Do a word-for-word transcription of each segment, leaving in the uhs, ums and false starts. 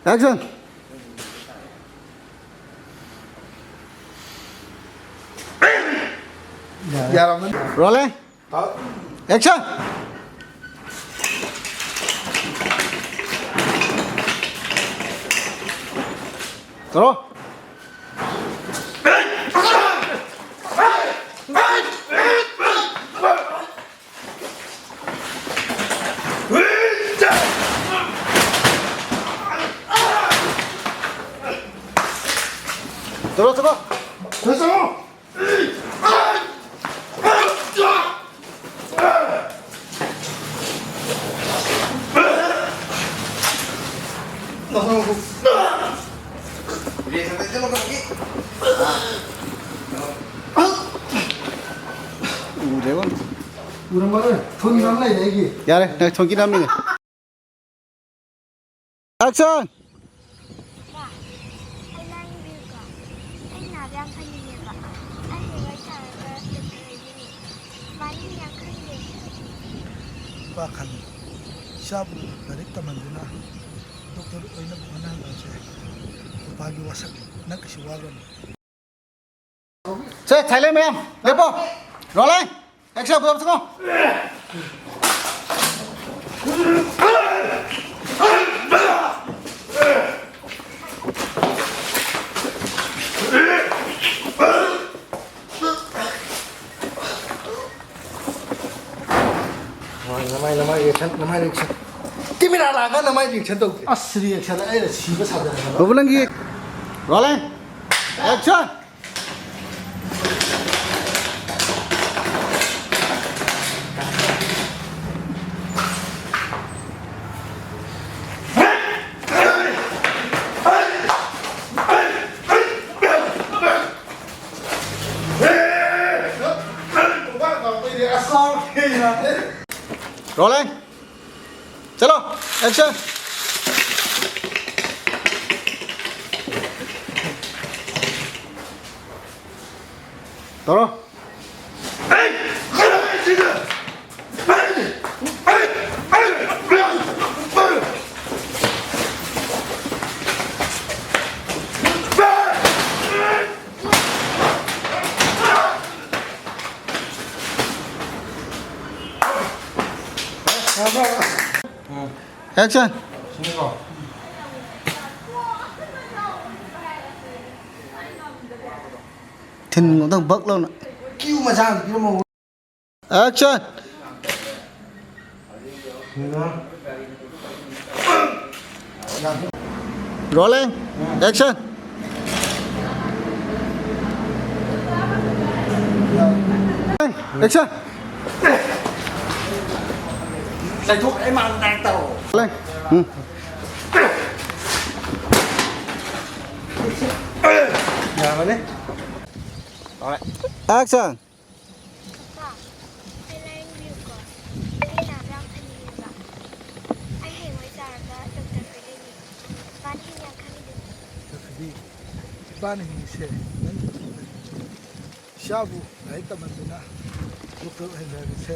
Action. ꯌꯥꯔꯝꯃꯅꯤ꯫ Rolling. Action. ꯇꯧꯔꯣ꯫ ꯇꯧꯔꯣ, ꯇꯧꯔꯣ꯫ ꯇꯧꯔꯣ꯫ ꯎꯔꯦꯕ꯫ ꯎꯔꯝꯃꯔꯣꯏ꯫ ꯊꯣꯡꯒꯤ ꯅꯝ ꯂꯩꯔꯦ ꯑꯩꯒꯤ꯫ ꯌꯥꯔꯦ, ꯅꯪ ꯊꯣꯡꯒꯤ ꯅꯝꯃꯤꯅꯦ꯫ Action! ꯄꯥ, ꯑꯩ ꯂꯥꯏꯌꯦꯡꯕꯤꯌꯨꯀꯣ꯫ ꯑꯩ ꯅꯥꯕ ꯌꯥꯝ ꯐꯅꯤꯡꯉꯦꯕ꯫ ꯑꯩ ꯍꯌꯦꯡ ꯋꯥꯔꯤ ꯁꯥꯔꯒ ꯗꯣꯛꯇꯔ ꯑꯣꯏꯗꯣꯏꯅꯦ꯫ ꯃꯥꯅꯤ ꯌꯥꯝ ꯈꯪꯗꯦ꯫ ꯄꯥ ꯈꯪꯉꯤ꯫ ꯏꯆꯥꯕꯨ ꯂꯥꯏꯔꯤꯛ ꯇꯝꯍꯟꯗꯨꯅ ꯗꯣꯛꯇꯔ ꯑꯣꯏꯅꯕ ꯍꯣꯠꯅꯍꯜꯂꯁꯦ꯫ ꯄꯥꯒꯤ ꯋꯥꯁꯛ ꯅꯪ ꯀꯩꯁꯨ ꯋꯥꯒꯅꯨ꯫ ꯁꯦ, silent ꯃꯌꯥꯝ, ꯂꯦꯞꯄꯣ꯫ Rolling. Action, ꯄꯨꯂꯞ ꯆꯪꯉꯣ꯫ ꯅꯃꯥꯏ, ꯅꯃꯥꯏ reaction, ꯅꯃꯥꯏ reaction꯫ Camera ꯂꯥꯛꯑꯒ ꯅꯃꯥꯏ reaction ꯇꯧꯗꯦ꯫ ꯑꯁ, reaction ꯑꯩꯅ ꯁꯤꯕ ꯁꯥꯖꯔꯒ꯫ ꯕꯕꯨ, ꯅꯪꯒꯤ rolling, action꯫ Rolling. चलो, action. ꯇꯧꯔꯣ꯫ Action. ꯊꯤꯟ ꯑꯝꯇꯪ ꯕꯛ ꯂꯥꯎꯅ꯫ ꯀ꯭ꯌꯨ ꯃꯆꯥ ꯑꯝꯇ ꯄꯤꯔꯝꯃꯣ꯫ Action. Rolling. Action. Action. ꯂꯩꯊꯣꯛ ꯑꯩ ꯃꯥꯡ ꯗꯥꯏꯔꯦꯛ ꯇꯧꯔꯣ꯫ Rolling. ꯎꯝ꯫ ꯌꯥꯔꯕꯅꯦ꯫ Action. ꯄꯥ, ꯑꯩ ꯂꯥꯏꯌꯦꯡꯕꯤꯌꯨꯀꯣ꯫ ꯑꯩ ꯅꯥꯕ ꯌꯥꯝ ꯐꯅꯤꯡꯉꯦꯕ꯫ ꯑꯩ ꯍꯌꯦꯡꯋꯥꯏ ꯆꯥꯎꯔꯒ ꯗꯣꯛꯇꯔ ꯑꯣꯏꯗꯣꯏꯅꯦ꯫ ꯄꯥꯅ ꯍꯦꯟꯅ ꯌꯥꯝ ꯈꯪꯉꯤꯗꯨꯅꯤ꯫ ꯗꯣꯛꯇꯔꯗꯤ ꯏꯄꯥꯅ ꯍꯤꯡꯉꯤꯁꯦ ꯅꯪꯒꯤꯗꯃꯛꯇꯅꯤ꯫ ꯏꯆꯥꯕꯨ ꯂꯥꯏꯔꯤꯛ ꯇꯝꯍꯟꯗꯨꯅ ꯗꯣꯛꯇꯔ ꯑꯣꯏꯍꯟꯕ ꯍꯥꯏꯕꯁꯦ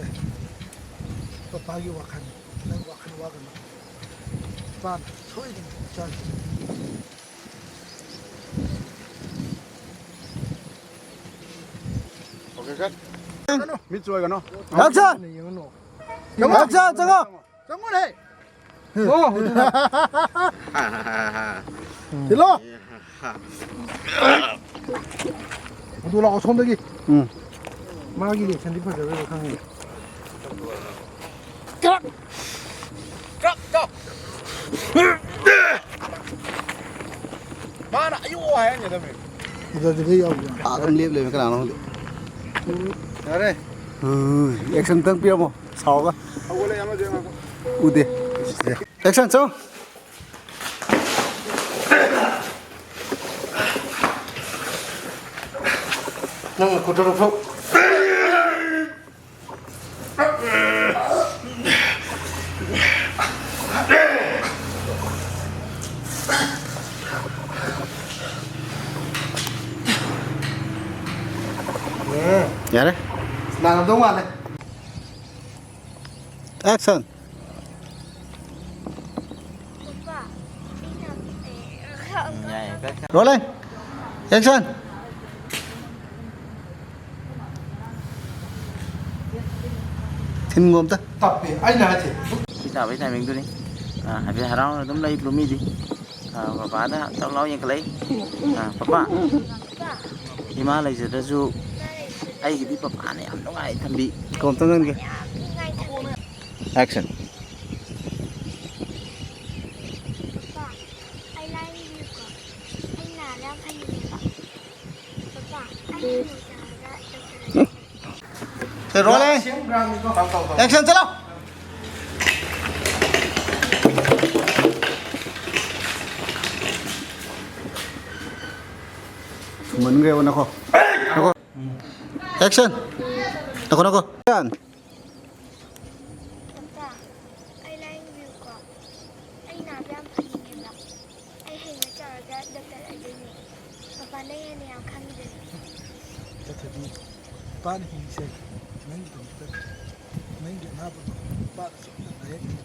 ꯄꯄꯥꯒꯤ ꯋꯥꯈꯜꯅꯤ꯫ ꯅꯪ ꯋꯥꯈꯜ ꯋꯥꯒꯅꯨ꯫ ꯏꯄꯥꯅ ꯁꯣꯏꯗꯅ ꯏꯆꯥꯒꯤ Okay, cut. ꯃꯤꯠ ꯆꯣꯏꯒꯅꯣ꯫ Action! ꯌꯦꯡꯉꯨꯅꯣ꯫ Action, ꯆꯪꯉꯣ꯫ ꯆꯪꯉꯨꯅꯦ꯫ ꯑꯣ, ꯊꯤꯜꯂꯣ꯫ ꯍꯧꯗꯣꯛ ꯂꯥꯛꯑꯣ ꯁꯣꯝꯗꯒꯤ꯫ ꯎꯝ꯫ ꯃꯥꯒꯤ reaction ꯗꯤ ꯐꯖꯔꯣꯏꯕ ꯈꯪꯉꯦ꯫ ꯀꯛ! ꯀꯛ! ꯀꯛ! ꯃꯥꯅ ꯑꯌꯣ ꯍꯥꯏꯔꯝꯒꯗꯕꯅꯦ꯫ ꯐꯖꯗꯕ ꯌꯥꯎꯕ꯭ꯔꯥ? ꯑꯥ, ꯑꯗꯨꯝ ꯂꯦꯞ ꯂꯩꯔꯝꯃꯦ, ꯀꯅꯥꯅꯣ ꯈꯪꯗꯦ꯫ ꯌꯥꯔꯦ꯫ ꯎꯝ, action ꯇꯪ ꯄꯤꯔꯝꯃꯣ, ꯁꯥꯎꯔꯒ꯫ ꯍꯧꯒꯠꯂꯦ, ꯑꯃꯁꯨ ꯌꯦꯡꯉꯣ꯫ ꯎꯗꯦ꯫ Action, ꯆꯪꯉꯣ꯫ ꯅꯪ ꯅꯈꯨꯠꯇꯣ ꯂꯧꯊꯣꯛ꯫ ꯌꯥꯔꯦ꯫ ꯅꯥꯔꯝꯗꯧ ꯃꯥꯜꯂꯦ꯫ Action. ꯎꯝ, ꯌꯥꯏꯌꯦ, ꯀꯛ-, ꯀꯛ-, Rolling. Action. ꯊꯤꯟꯒꯣ ꯑꯝꯇ꯫ ꯇꯞꯄꯦ, ꯑꯩꯅ ꯍꯥꯏꯁꯦ꯫ ꯁꯤ ꯇꯥꯕꯩ timing ꯗꯨꯅꯤ꯫ ꯑꯥ, ꯍꯥꯏꯐꯦꯠ ꯍꯔꯥꯎꯅ ꯑꯗꯨꯝ ꯂꯩ ꯕ꯭ꯂꯨꯃꯤꯗꯤ꯫ ꯑꯥ, ꯕꯕꯥꯗ ꯇꯧ ꯂꯥꯎ ꯌꯦꯡꯈꯠꯂꯛꯏ꯫ ꯑꯥ, "ꯄꯄꯥ, ꯏꯃꯥ ꯂꯩꯖꯗ꯭ꯔꯁꯨ ꯑꯩꯒꯤꯗꯤ ꯄꯄꯥꯅ ꯌꯥꯝ ꯅꯨꯡꯉꯥꯏ ꯊꯝꯕꯤ"꯫ ꯀꯣꯝꯇ ꯅꯪꯒꯤ꯫ Action꯫ ꯄꯄꯥ, ꯑꯩ ꯂꯥꯏ ꯌꯦꯡꯕꯤꯌꯨꯀꯣ꯫ ꯑꯩ ꯅꯥꯕ ꯌꯥꯝ ꯐꯅꯤꯡꯉꯦꯕ꯫ ꯄꯄꯥ, ꯑꯩ ꯍꯌꯦꯡ ꯆꯥꯔꯒ ꯗꯣꯛꯇꯔ ꯂꯩ꯫ Rolling. Action, ꯆꯠꯂꯣ꯫ ꯊꯨꯃꯟꯈ꯭ꯔꯦꯕ, ꯅꯈꯣ꯫ ꯅꯈꯣ꯫ Action. ꯅꯈꯣ, ꯅꯈꯣ꯫ ꯄꯄꯥ, ꯑꯩ ꯂꯥꯏꯌꯦꯡꯕꯤꯌꯨꯀꯣ꯫ ꯑꯩ ꯅꯥꯕ ꯌꯥꯝ ꯐꯅꯤꯡꯉꯦꯕ꯫ ꯑꯩ ꯍꯌꯦꯡ ꯆꯥꯎꯔꯒ ꯗꯣꯛꯇꯔ ꯑꯣꯏꯗꯣꯏꯅꯦ꯫ ꯄꯄꯥꯅ ꯍꯦꯟꯅ ꯌꯥꯝ ꯈꯪꯉꯤꯗꯨꯅꯤ꯫ ꯆꯠꯊꯕꯤ, ꯏꯄꯥꯅ ꯍꯤꯡꯉꯤꯁꯦ ꯅꯪꯒꯤꯗꯃꯛꯇ, ꯅꯪꯒꯤ ꯑꯅꯥꯕꯗꯣ ꯏꯄꯥꯅ ꯆꯠꯅ ꯂꯥꯏꯌꯦꯡꯉꯤ꯫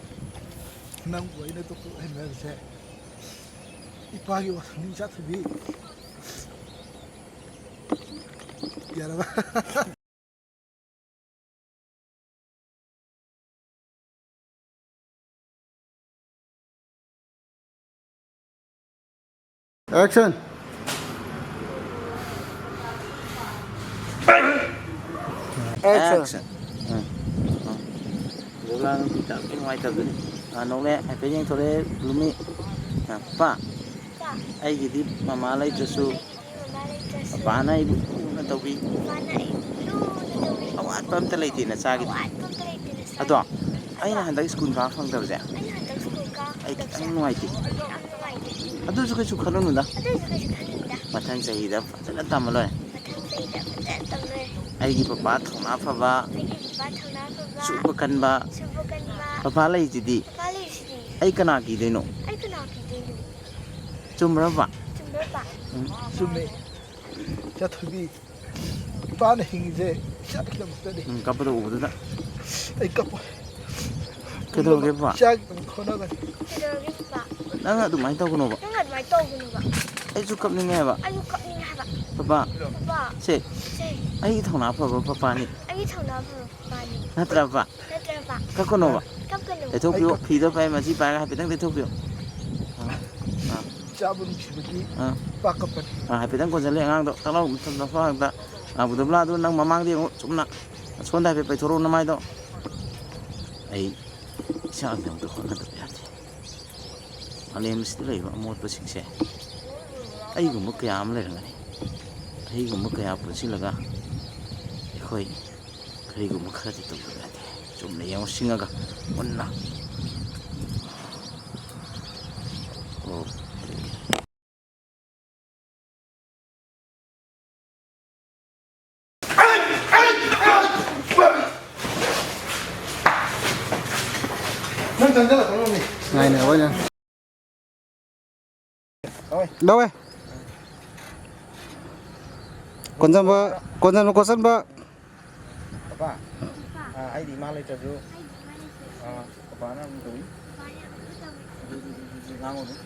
ꯅꯪꯕꯨ ꯑꯩꯅ ꯗꯣꯛꯇꯔ ꯑꯣꯏꯍꯟꯕ ꯍꯥꯏꯕꯁꯦ ꯏꯄꯥꯒꯤ ꯋꯥꯁꯛꯅꯤ ꯆꯠꯊꯕꯤ꯫ ꯌꯥꯔꯕ? Action. Action. Action. ꯎꯝ. ꯎꯝ꯫ ꯖꯨꯕꯂꯥ ꯅꯨꯄꯤ ꯇꯥꯛꯄꯤ ꯅꯨꯡꯉꯥꯏꯇꯕꯗꯨꯅꯤ꯫ ꯑꯥ, ꯅꯣꯛꯂꯦ꯫ ꯍꯥꯏꯐꯦꯠ ꯌꯦꯡꯊꯣꯔꯛꯑꯦ ꯕ꯭ꯂꯨꯃꯤ꯫ ꯑꯥ, ꯄꯥ꯫ ꯑꯩꯒꯤꯗꯤ ꯃꯃꯥ ꯂꯩꯇ꯭ꯔꯁꯨ ꯄꯄꯥꯅ ꯑꯩꯕꯨ ꯂꯨꯅ ꯇꯧꯕꯤ꯫ ꯑꯋꯥꯠꯄ ꯑꯝꯇ ꯂꯩꯇꯦ ꯅꯆꯥꯒꯤꯗꯤ꯫ ꯑꯗꯣ ꯑꯩꯅ ꯍꯟꯗꯛ ꯁ꯭ꯀꯨꯜ ꯀꯥ ꯐꯪꯗꯕꯁꯦ ꯑꯩ ꯈꯤꯇꯪ ꯅꯨꯡꯉꯥꯏꯇꯦ꯫ ꯑꯗꯨꯁꯨ ꯀꯩꯁꯨ ꯈꯜꯂꯨꯅꯨꯗ꯫ ꯃꯊꯪ ꯆꯍꯤꯗ ꯐꯖꯅ ꯇꯝꯃ ꯂꯣꯏꯔꯦ꯫ ꯑꯩꯒꯤ ꯄꯄꯥ ꯊꯧꯅꯥ ꯐꯕ, ꯁꯨꯕ ꯀꯟꯕ ꯄꯄꯥ ꯂꯩꯁꯤꯗꯤ꯫ ꯑꯩ ꯀꯅꯥ ꯀꯤꯗꯣꯏꯅꯣ? ꯆꯨꯝꯕ꯭ꯔꯕ? ꯎꯝ꯫ ꯆꯨꯝꯃꯦ꯫ ꯆꯠꯊꯕꯤ꯫ ꯏꯄꯥꯅ ꯍꯤꯡꯉꯤꯁꯦ ꯏꯆꯥꯒꯤꯗꯃꯛꯇꯅꯤ꯫ ꯎꯝ, ꯀꯞꯄꯗꯣ ꯎꯕꯗꯨꯗ꯫ ꯑꯩ ꯀꯞꯄꯣꯏ꯫ ꯀꯩꯗꯧꯔꯒꯦ, ꯄꯥ? ꯏꯆꯥꯒꯤꯗꯃꯛ ꯍꯣꯠꯅꯒꯅꯤ꯫ ꯀꯩꯗꯧꯔꯒꯦ, ꯄꯥ? ꯅꯪ ꯑꯗꯨꯃꯥꯏꯅ ꯇꯧꯒꯅꯣꯕ꯫ ꯅꯪ ꯑꯗꯨꯃꯥꯏꯅ ꯇꯧꯒꯅꯨꯕ꯫ ꯑꯩꯁꯨ ꯀꯞꯅꯤꯡꯉꯦ ꯍꯥꯏꯕ꯫ ꯑꯩꯁꯨ ꯀꯞꯅꯤꯡꯉꯦ ꯍꯥꯏꯕ꯫ ꯄꯄꯥ꯫ ꯄꯄꯥ꯫ ꯁꯦ꯫ ꯁꯦ꯫ ꯑꯩꯒꯤ ꯊꯧꯅꯥ ꯐꯕ ꯄꯄꯥꯅꯤ꯫ ꯑꯩꯒꯤ ꯊꯧꯅꯥ ꯐꯕ ꯄꯄꯥꯅꯤ꯫ ꯅꯠꯇ꯭ꯔꯕ? ꯅꯠꯇ꯭ꯔꯕ? ꯀꯞꯀꯅꯣꯕ꯫ ꯀꯞꯀꯅꯨ꯫ ꯇꯩꯊꯣꯛꯄꯤꯌꯨ, ꯑꯩ ꯀꯞ- ꯐꯤꯗꯣ ꯄꯥꯏ, ꯃꯆꯤ ꯄꯥꯏꯔꯒ ꯍꯥꯏꯐꯦꯠꯇꯪ ꯇꯩꯊꯣꯛꯄꯤꯌꯨ꯫ ꯑꯥ, ꯑꯥ꯫ ꯏꯆꯥꯕꯨ ꯅꯨꯡꯁꯤꯕꯒꯤ ꯑꯥ꯫ ꯏꯄꯥ ꯀꯞꯄꯅꯤ꯫ ꯑꯥ, ꯍꯥꯏꯐꯦꯠꯇꯪ ꯀꯣꯟꯁꯤꯜꯂꯦ ꯑꯉꯥꯡꯗꯣ꯫ ꯇꯛꯂꯥꯎ ꯃꯊꯛ ꯃꯐꯝ ꯍꯦꯛꯇ, ꯑꯥ, ꯕꯨꯙꯕꯂꯥꯗꯨ ꯅꯪ ꯃꯃꯥꯡꯗ ꯌꯦꯡꯉꯨ, ꯆꯨꯝꯅ꯫ ꯑꯁꯣꯝꯗ ꯍꯥꯏꯐꯦꯠ ꯄꯩꯊꯣꯔꯛꯎ ꯅꯃꯥꯏꯗꯣ꯫ ꯑꯩ ꯏꯁꯥꯒꯤ ꯑꯃꯨꯛꯇ ꯍꯣꯠꯅꯗꯕ ꯌꯥꯗꯦ꯫ ꯃꯥꯂꯦꯝꯁꯤꯗ ꯂꯩꯔꯤꯕ ꯑꯃꯣꯠꯄꯁꯤꯡꯁꯦ ꯑꯩꯒꯨꯝꯕ ꯀꯌꯥ ꯑꯃ ꯂꯩꯔꯝꯒꯅꯤ꯫ ꯑꯩꯒꯨꯝꯕ ꯀꯌꯥ ꯄꯨꯟꯁꯤꯜꯂꯒ ꯑꯩꯈꯣꯏ ꯀꯔꯤꯒꯨꯝꯕ ꯈꯔꯗꯤ ꯇꯧꯗꯕ ꯌꯥꯗꯦ꯫ ꯆꯨꯝꯅ ꯌꯦꯡꯉꯨ, ꯁꯤꯡꯉꯒ ꯃꯨꯟꯅ꯫ ꯑꯣ꯫ ꯅꯪ ꯆꯪꯁꯤꯜꯂꯛꯀꯅꯨꯅꯦ꯫ ꯉꯥꯏꯅꯦ, ꯑꯩꯈꯣꯏꯅ꯫ ꯂꯧꯋꯦ꯫ ꯀꯣꯟꯖꯝꯕ, ꯀꯣꯟꯖꯝꯕ ꯀꯣꯠꯁꯟꯕ꯫ ꯄꯄꯥ, ꯑꯥ, ꯑꯩꯗꯤ ꯏꯃꯥ ꯂꯩꯇ꯭ꯔꯁꯨ, ꯑꯥ, ꯄꯄꯥꯅ ꯑꯗꯨꯝ ꯇꯧꯏ꯫ ꯑꯗꯨꯗꯤ, ꯑꯗꯨꯗꯤ, ꯑꯗꯨꯗꯤ ꯉꯥꯡꯉꯨ ꯑꯗꯨꯝ꯫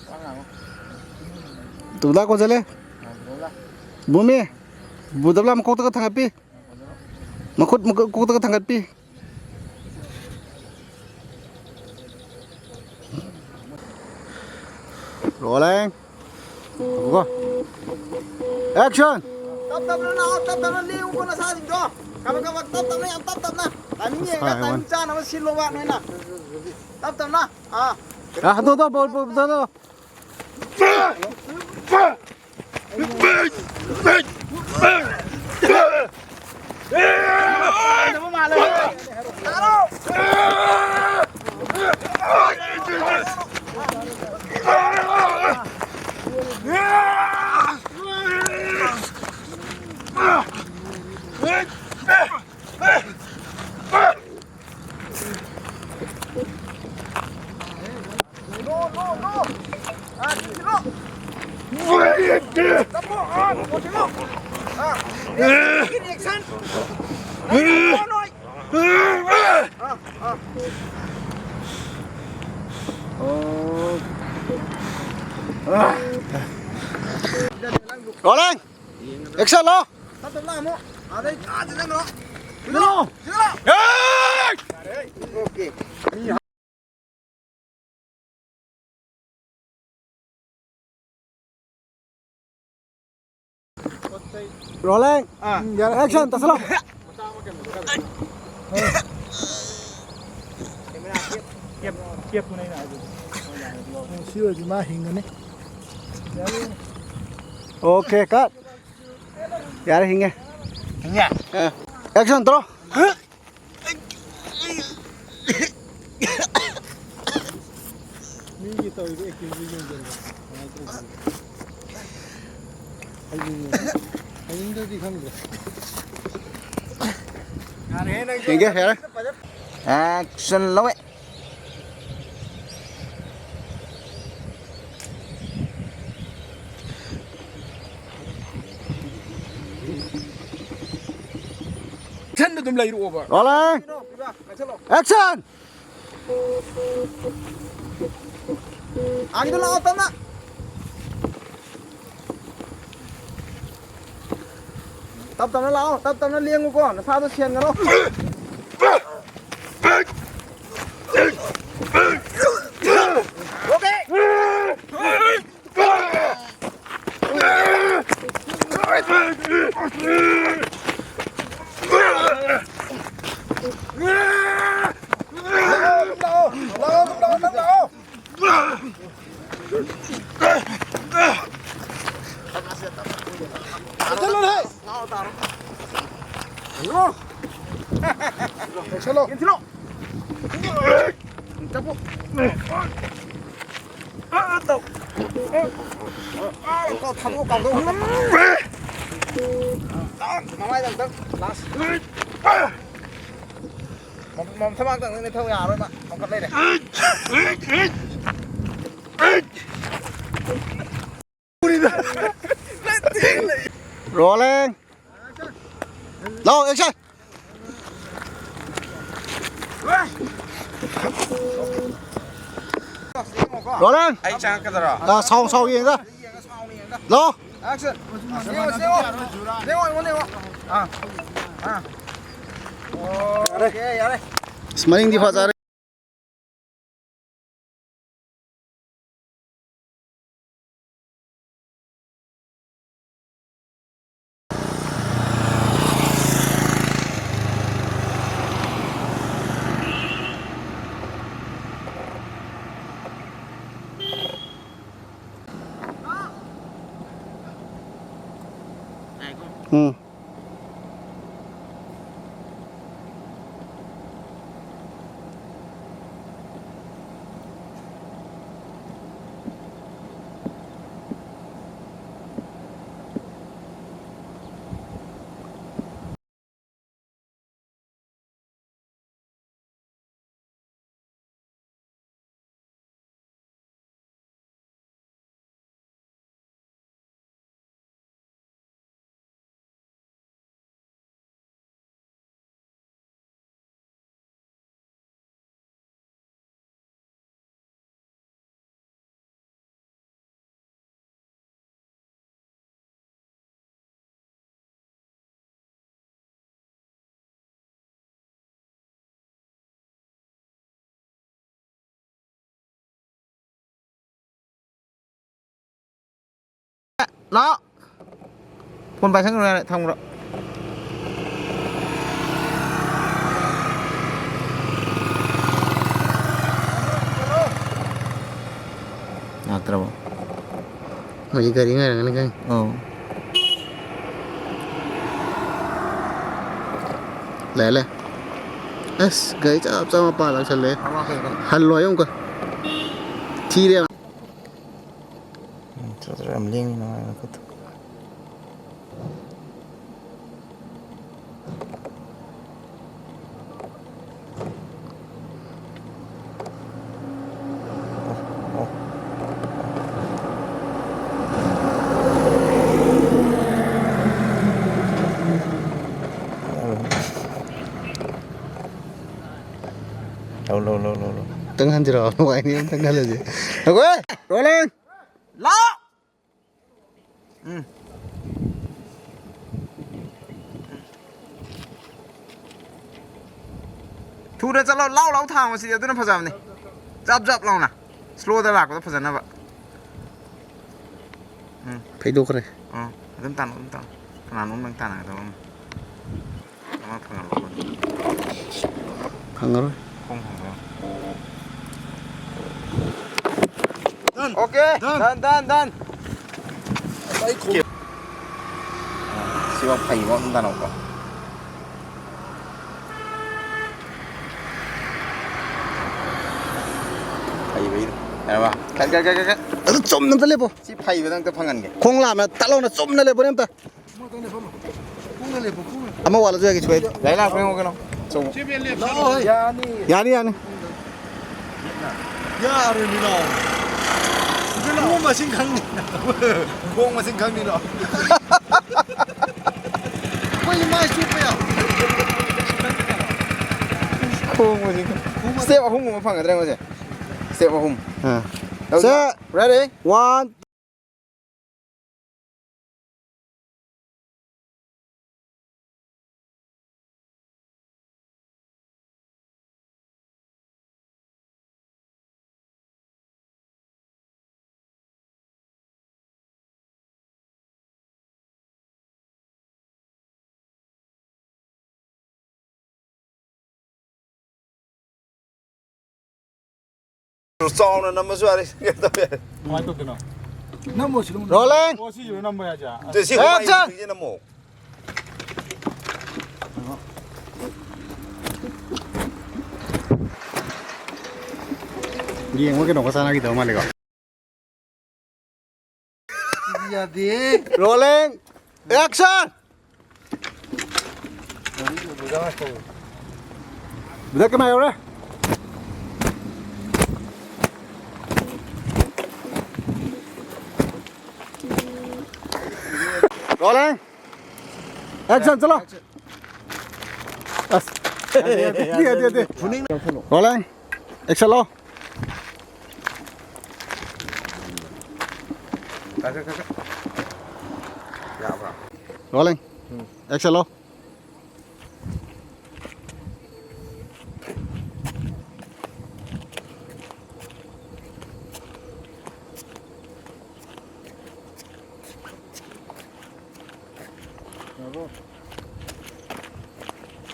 ꯄꯄꯥ ꯉꯥꯡꯉꯨ꯫ ꯇꯨꯗ ꯀꯣꯟꯖꯜꯂꯦ꯫ ꯑꯥ, ꯇꯨꯗ꯫ ꯕꯨꯃꯤ, ꯕꯨꯗꯕꯂꯥ ꯃꯀꯣꯛꯇꯒ ꯊꯥꯡꯒꯠꯄꯤ꯫ ꯃꯈꯨꯠ ꯃꯀꯣꯛꯇꯒ ꯊꯥꯡꯒꯠꯄꯤ꯫ Rolling. ꯉꯥꯏꯈꯣꯀꯣ꯫ Action! ꯇꯞ ꯇꯞꯅ ꯂꯥꯛꯑꯣ, ꯇꯞ ꯇꯞꯅ ꯂꯦꯡꯉꯨꯀꯣ ꯅꯁꯥꯁꯤꯡꯗꯣ꯫ ꯀꯕꯛ ꯀꯕꯛ ꯇꯞ ꯇꯞꯅ, ꯌꯥꯝ ꯇꯞ ꯇꯞꯅ꯫ Timing ꯌꯦꯡꯉꯒ ꯁꯥꯏ timing ꯋꯥꯅꯤ꯫ ꯆꯥꯅꯕ ꯁꯤꯜꯂꯣꯕ ꯅꯣꯏꯅ꯫ ꯇꯞ ꯇꯞꯅ꯫ ꯑꯥ꯫ ꯑꯥ, ꯍꯟꯗꯣꯛ, ꯍꯟꯗꯣꯛ, ꯕꯣꯜ, ꯕꯣꯜ, ꯍꯟꯗꯣꯛ, ꯍꯟꯗꯣꯛ꯫ No, no, no. Ah, sini, no. Tapo, ah, continue. Ah, reaction, reaction. Ah, ah. Oh. Ah. Rolling. Action, lo. Tap, tap, tap, mo. Aday, ah, dyan, no. ꯆꯦꯜꯂꯣ! ꯆꯦꯜꯂꯣ! ꯑꯦ! Rolling. ꯑꯥ꯫ ꯎꯝ, ꯌꯥꯔꯦ, action, ꯇꯧꯁꯜꯂꯣ꯫ ꯁꯤ ꯑꯣꯏꯔꯗꯤ ꯃꯥ ꯍꯤꯡꯒꯅꯤ꯫ Okay, cut. ꯌꯥꯔꯦ, ꯍꯤꯡꯉꯦ꯫ ꯍꯤꯡꯉꯦ? ꯑꯥ꯫ Action ꯇꯧꯔꯣ꯫ ꯃꯤꯒꯤ ꯇꯧꯔꯤꯕ acting ꯗꯨ ꯌꯦꯡꯖꯜꯂꯣ꯫ ꯀꯃꯥꯏ ꯇꯧꯕꯅꯣ? ꯍꯌꯦꯡ ꯌꯦꯡꯉꯣ꯫ ꯍꯌꯦꯡꯗꯗꯤ ꯈꯪꯗ꯭ꯔꯦ꯫ ꯌꯦꯡꯒꯦ, ꯌꯥꯔꯦ꯫ Action ꯂꯧꯋꯦ꯫ ꯏꯊꯟꯗ ꯑꯗꯨꯝ ꯂꯩꯔꯛꯑꯣꯕ꯫ Rolling. Action. ꯑꯥꯒꯤꯗ ꯂꯥꯛꯑꯣ, ꯇꯞꯅ꯫ ꯇꯞ ꯇꯞꯅ ꯂꯥꯛꯑꯣ, ꯇꯞ ꯇꯞꯅ ꯂꯦꯡꯉꯨꯀꯣ, ꯅꯁꯥꯗꯣ ꯁꯦꯟꯒꯅꯣ꯫ Okay. ꯂꯥꯛꯑꯣ, ꯂꯥꯛꯑꯣ, ꯂꯥꯛꯑꯣ, ꯂꯥꯛꯑꯣ꯫ ꯆꯠꯂꯣꯅꯦ꯫ ꯆꯠꯂꯣ꯫ ꯆꯠꯂꯣ꯫ ꯆꯠꯄꯨ꯫ ꯊꯥꯗꯣꯛꯑꯣ, ꯀꯥꯎꯊꯣꯛꯑꯣ꯫ ꯃꯃꯥꯏꯗ ꯑꯝꯇꯪ last꯫ ꯃ-, ꯃ-, ꯃꯊꯕꯥꯛꯇꯪ ꯅꯪ ꯅꯦꯠꯊꯧ ꯌꯥꯔꯔꯣꯏ ꯃꯥ꯫ ꯄꯥꯡꯈꯠ ꯂꯩꯔꯦ꯫ Rolling. ꯂꯥꯎ, action. Rolling. ꯑꯩ ꯆꯪꯉꯛꯀꯗꯔꯣ? ꯑꯥ, ꯁꯥꯎ, ꯁꯥꯎ ꯌꯦꯡꯒ꯫ ꯂꯥꯎ꯫ Action. ꯌꯦꯡꯉꯣ, ꯌꯦꯡꯉꯣ꯫ ꯌꯦꯡꯉꯣ, ꯑꯩꯉꯣꯟꯗ ꯌꯦꯡꯉꯣ꯫ ꯑꯥ꯫ ꯑꯥ꯫ ꯑꯁ, ꯃꯅꯤꯡꯗꯤ ꯐꯖꯔꯦ꯫ ꯎꯝ꯫ ꯂꯥꯛꯑꯣ꯫ ꯐꯣꯟ ꯄꯥꯏꯁꯟꯒꯅꯨ, ꯌꯥꯔꯦ, ꯊꯝꯈ꯭ꯔꯣ꯫ ꯂꯥꯛꯇ꯭ꯔꯕꯣ? ꯍꯧꯖꯤꯛ ꯒꯥꯔꯤ ꯉꯥꯏꯔꯝꯒꯅꯤ ꯈꯪꯉꯤ꯫ ꯑꯧ꯫ ꯂꯥꯛꯑꯦ, ꯂꯥꯛꯑꯦ꯫ ꯑꯁ, ꯒꯥꯔꯤ ꯆꯞ ꯆꯞ ꯃꯄꯥ ꯂꯥꯛꯁꯜꯂꯦ꯫ ꯍꯜꯂꯣ ꯑꯃꯨꯛꯀ꯫ ꯊꯤꯔꯦ꯫ ꯎꯝ, ꯆꯠ-, ꯆꯠ-, ꯌꯥꯝ ꯂꯦꯡꯉꯤ ꯅꯨꯡꯉꯥꯏꯅ ꯈꯨꯠꯇꯨ꯫ ꯂꯧ, ꯂꯧ, ꯂꯧ, ꯂꯧ, ꯂꯧ꯫ ꯑꯝꯇꯪ ꯍꯟꯖꯤꯔꯛꯑꯣ, ꯅꯨꯡꯉꯥꯏꯅꯤ, ꯑꯝꯇꯪ ꯈꯜꯂꯁꯦ꯫ ꯉꯥꯏꯈꯣꯍꯦ! Rolling! ꯂꯥꯎ! ꯎꯝ꯫ ꯊꯨꯅ ꯆꯠꯂꯣ, ꯂꯥꯎ ꯂꯥꯎ ꯊꯥꯡꯉꯣ, ꯁꯤꯗꯤ ꯑꯗꯨꯅ ꯐꯖꯕꯅꯤ꯫ ꯖꯞ ꯖꯞ ꯂꯥꯎꯅ꯫ ꯁ꯭ꯂꯣꯗ ꯂꯥꯛꯄꯗ ꯐꯖꯅꯕ꯫ ꯎꯝ꯫ ꯐꯩꯗꯣꯛꯈ꯭ꯔꯦ꯫ ꯑꯥ, ꯑꯗꯨꯝ ꯇꯥꯅꯣ, ꯑꯗꯨꯝ ꯇꯥꯅꯣ꯫ ꯀꯅꯥꯅꯣꯝ ꯅꯪ ꯇꯥꯟꯅꯒꯗꯕ ꯑꯃ꯫ ꯑꯃ ꯐꯪꯍꯜꯂꯣ꯫ ꯐꯪꯉꯔꯣꯏ꯫ ꯈꯣꯡ ꯐꯪꯉꯔꯣꯏ꯫ Done. Okay, done, done, done, done. ꯑꯩ ꯈꯣꯡ-, ꯁꯤꯐꯥꯎ ꯐꯩꯕ ꯑꯗꯨꯝ ꯇꯥꯅꯧꯀꯣ꯫ ꯐꯩꯕꯩꯗꯣ꯫ ꯌꯥꯔꯕ? ꯀꯠ, ꯀꯠ, ꯀꯠ, ꯀꯠ, ꯀꯠ꯫ ꯑꯗꯨ ꯆꯨꯝꯅ ꯑꯝꯇ ꯂꯦꯞꯄꯣ꯫ ꯁꯤ ꯐꯩꯕꯗ ꯑꯝꯇ ꯐꯪꯍꯟꯒꯦ꯫ ꯈꯣꯡ ꯂꯥꯝꯅ ꯇꯠ ꯂꯥꯎꯅ ꯆꯨꯝꯅ ꯂꯦꯞꯄꯣꯅꯦ ꯑꯝꯇ꯫ ꯑꯃ ꯋꯥꯠꯂꯁꯨ ꯌꯥꯏ, ꯀꯩꯁꯨ ꯀꯥꯏꯗꯦ꯫ ꯒꯥꯔꯤ ꯂꯥꯛꯄ ꯌꯦꯡꯉꯣ ꯀꯩꯅꯣ꯫ ꯆꯨꯝ꯫ ꯂꯥꯛꯑꯣ, ꯍꯣꯏ꯫ ꯌꯥꯅꯤ꯫ ꯌꯥꯅꯤ, ꯌꯥꯅꯤ꯫ ꯌꯥꯔꯣꯏꯃꯤꯅꯣ꯫ ꯈꯣꯡ ꯃꯁꯤꯡ ꯈꯪꯅꯤ꯫ ꯈꯣꯡ ꯃꯁꯤꯡ ꯈꯪꯅꯤꯅꯣ꯫ ꯑꯩꯈꯣꯏ ꯃꯥꯏ ꯆꯨꯞꯄ ꯌꯥ-, ꯈꯣꯡ ꯃꯁꯤꯡ ꯈꯪ-, step ꯑꯍꯨꯝꯒꯨꯝꯕ ꯐꯪꯒꯗ꯭ꯔꯥ ꯌꯦꯡꯉꯣꯁꯦ꯫ Step ꯑꯍꯨꯝ꯫ ꯑꯥ꯫ ꯇꯧꯁꯦ꯫ Sir, ready? One. ꯆꯥꯎꯅ ꯅꯝꯃꯁꯨ ꯌꯥꯔꯦ꯫ ꯀꯩꯅꯣ ꯇꯧꯕ ꯌꯥꯔꯦ꯫ ꯀꯃꯥꯏꯅ ꯇꯧꯗꯣꯏꯅꯣ? ꯅꯝꯃꯣ ꯁꯤ ꯑꯗꯨꯝ꯫ Rolling. ꯑꯣ, ꯁꯤꯁꯤꯔꯣ ꯅꯝꯕ ꯌꯥꯏꯁꯦ? ꯑꯗꯨ ꯁꯤ ꯑꯦ, ꯍꯨꯃꯥꯏ ꯑꯠꯆꯥ! ꯁꯤꯁꯦ ꯅꯝꯃꯣ꯫ ꯌꯦꯡꯕ ꯀꯩꯅꯣꯒ ꯆꯥꯟꯅꯈꯤꯗꯕ ꯃꯥꯜꯂꯦꯀꯣ꯫ ꯌꯥꯗꯦ꯫ Rolling. Action! ꯕ꯭ꯔꯗꯔ, ꯀꯅꯥ ꯌꯧꯔꯦ? Rolling. Action, ꯆꯠꯂꯣ꯫ ꯑꯁ, ꯌꯥꯗꯦ, ꯌꯥꯗꯦ, ꯌꯥꯗꯦ, ꯌꯥꯗꯦ꯫ Rolling. Action ꯂꯣ꯫ ꯌꯥꯕ꯭ꯔꯥ? Rolling. Action ꯂꯣ꯫